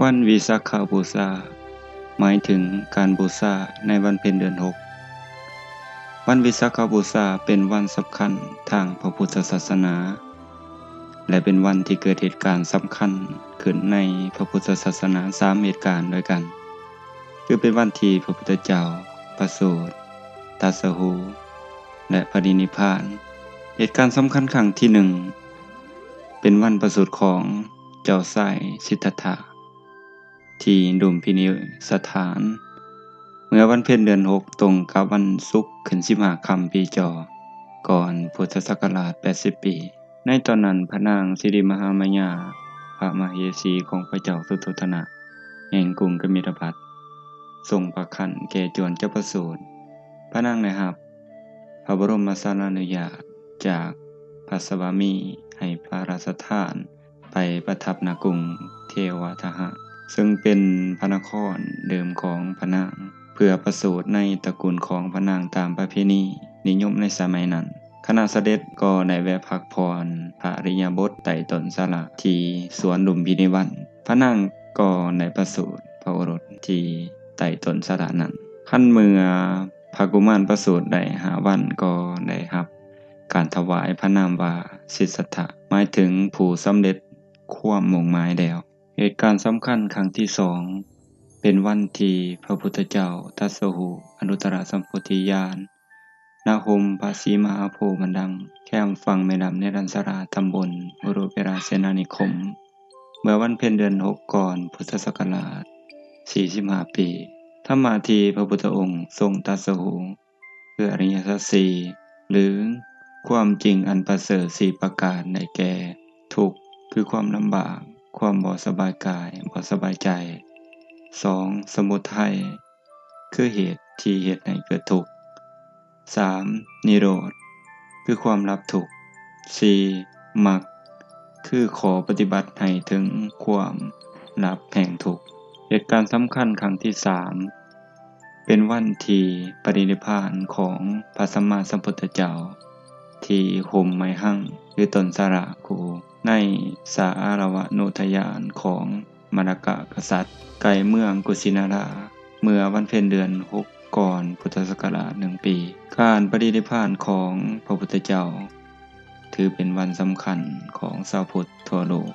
ວັນວິສາຂະບູຊາ ໝາຍເຖິງການບູຊາໃນວັນເພັນເດືອນຫົກ. ວັນວິສາຂະບູຊາເປັນວັນສຳຄັນທາງພະພຸດທະສາສະໜາ ແລະ ເປັນວັນທີ່ເກີດເຫດການສຳຄັນຂຶ້ນໃນພະພຸດທະສາສະໜາສາມເຫດການດ້ວຍກັນ, ຄືເປັນວັນທີ່ພະພຸດທະເຈົ້າປະສູດ, ຕັດສະຮູ້ ແລະ ປະລິນິບພານ. ເຫດການສຳຄັນຄັ້ງທີໜຶ່ງ ເປັນວັນປະສູດຂອງເຈົ້າຊາຍສິດທັດຖະ ທີ່ລຸມພິນິສະຖານ ເມື່ອວັນເພັນເດືອນຫົກ ຕົງກັບວັນສຸກຂຶ້ນສິບຫ້າຄ່ຳປີຈໍ ກ່ອນພຸດທະສັກກະລາດແປດສິບປີ. ໃນຕອນນັ້ນ ພະນາງສິລິມະຫາມາຍາ ພະມະເຫສີຂອງພະເຈົ້າສຸໂທທະນະ ແຫ່ງກຸງກະມິລະພັດ ຊົງພະຄັນແກ່ຈວນຈະປະສູດ. ພະນາງໄດ້ຮັບພະບໍລົມສາລານຸຍາດຈາກພະສະວາມີ ໃຫ້ພະລາຊະທານ ໄປປະທັບນະກຸງເທວະທະຫະ ເຊິ່ງເປັນພະນະຄອນເດີມຂອງພະນາງ ເພື່ອປະສູດໃນຕະກຸນຂອງພະນາງຕາມປະເພນີນິຍົມໃນສະໄໝນັ້ນ. ຄະນະສະເດັດກໍໄດ້ແວະພັກຜ່ອນພະລິຍາບົດໃຕ້ຕົ້ນສາລະທີ່ສວນລຸມພິນີວັນ. ພະນາງກໍໄດ້ປະສູດພະໂອລົດທີ່ໃຕ້ຕົ້ນສາລະນັ້ນ. ຄັນເມື່ອພະກຸມານປະສູດໄດ້ຫ້າວັນ ກໍໄດ້ຮັບການຖວາຍພະນາມວ່າສິດທັດຖະ ໝາຍເຖິງຜູ້ສຳເລັດຄວາມມຸ່ງໝາຍແລ້ວ. ເຫດການສຳຄັນຄັ້ງທີສອງ ເປັນວັນທີ່ພະພຸດທະເຈົ້າຕັດສະຮູ້ອະນຸດຕະລະສຳໂພທິຍານ ນະຫົມພະສີມະຫາໂພບັນດັງ ແຄມຝັ່ງແມ່ນ້ຳເນລັນຊະລາ ຕຳບົນອຸລຸເວລາເສນານິຄົມ ເມື່ອວັນເພັນເດືອນຫົກ ກ່ອນພຸດທະສັກກະລາດສີ່ສິບຫ້າປີ. ທຳມະທີ່ພະພຸດທະອົງຊົງຕັດສະຮູ້ ຄືອະລິຍະສັດສີ່ ຫຼື ຄວາມຈິງອັນປະເສີດສີ່ປະການ ໄດ້ແກ່ ທຸກ ຄືຄວາມລຳບາກ, ຄວາມບໍ່ສະບາຍກາຍ, ບໍ່ສະບາຍໃຈ. ສອງ ສະໝຸໄທ ຄືເຫດທີ່ເຮັດໃຫ້ເກີດທຸກ. ສາມ ນິໂຣດ ຄືຄວາມດັບທຸກ. ສີ່ ມັກ ຄືຂໍ້ປະຕິບັດໃຫ້ເຖິງຄວາມດັບແຫ່ງທຸກ. ເຫດການສຳຄັນຄັ້ງທີສາມ ເປັນວັນທີ່ປະລິນິບພານຂອງພະສຳມາສຳພຸດທະເຈົ້າ ທີ່ຮົ່ມໄມ້ຮັງ ຫຼື ຕົ້ນສາລະຄູ ໃນສາອາລະວະນຸທະຍານຂອງມະລະກະກະສັດ ໃກ້ເມືອງກຸສິນາລາ ເມື່ອວັນເພັນເດືອນຫົກ ກ່ອນພຸດທະສັກກະລາດໜຶ່ງປີ. ການປະລິນິບພານຂອງພະພຸດທະເຈົ້າ ຖືເປັນວັນສຳຄັນຂອງຊາວພຸດທົ່ວໂລກ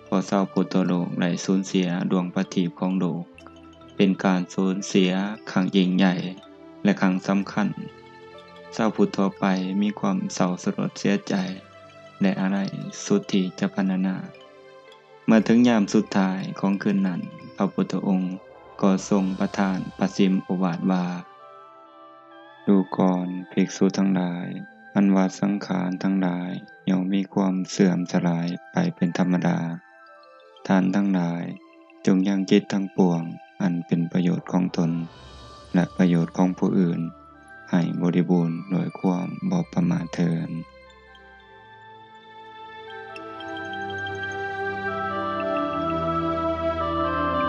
ເພາະຊາວພຸດທົ່ວໂລກໄດ້ສູນເສຍດວງປະທີບຂອງໂລກ ເປັນການສູນເສຍຄັ້ງຍິ່ງໃຫຍ່ ແລະ ຄັ້ງສຳຄັນ. ຊາວພຸດທົ່ວໄປມີຄວາມເສົ້າສະຫຼົດເສຍໃຈ ແລະ ອາໄລສຸດທີ່ຈະພັນນານາ. ເມື່ອເຖິງຍາມສຸດທ້າຍຂອງຄືນນັ້ນ, ພະພຸດທະອົງກໍຊົງປະທານປະສິມໂອວາດວ່າ, ດູກ່ອນ ພິກສຸທັງຫຼາຍ, ອັນວ່າສັງຂານທັງຫຼາຍຍ່ອມມີຄວາມເສື່ອມສະຫຼາຍໄປເປັນທຳມະດາ. ທ່ານທັງຫຼາຍຈົ່ງຍັງຈິດທັງປວງອັນເປັນປະໂຫຍດຂອງຕົນ ແລະ ປະໂຫຍດຂອງຜູ້ອື່ນໃຫ້ບໍລິບູນດ້ວຍຄວາມບໍ່ປະໝາດເທີ້ນ.